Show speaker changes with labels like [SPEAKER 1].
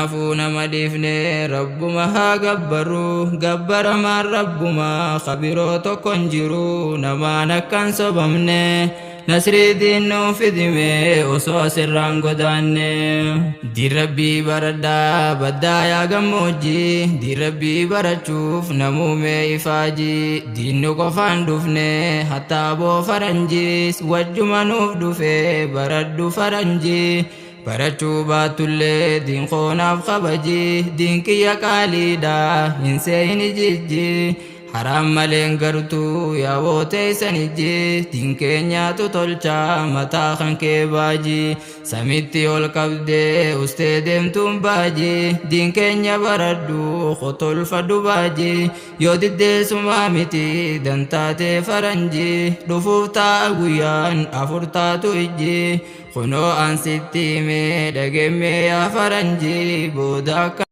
[SPEAKER 1] Kanaafuu nama dhiifne Rabbuma haa gabbarru, gabbaramaan Rabbuma ka biroo tokko hin jiru, namaan akka hin sobamne nasrii diin nuu fidime osoo asirraan godaanne. Diin Rabbii baradhaa baddaa yaa gammoojjii, diin Rabbii barachuuf namuu mee ifaajii, diin nu qofaan dhufne hattaa boo faranjiis wajjuma nuuf dhufe baradhu faranjii. Barachuu baattullee diin koo naaf kabaji, diin kiyya qaaliidha hin seeyini jijji, haraam malee hin gartu yaa woo teeysan ijji, diin keenyaatu tolcha mataa kan kee baaji, samitti ol qabdee ustee deemtuun baaji, diin keenya baradhu kotolfadhu baaji, yoo diddee sumaa miti dantaa tee faranji, dhufuuf taa'a guyyaan afur taatu ijji. Kunoo an sitti himee dhagemmee yaa faranjii booda akka.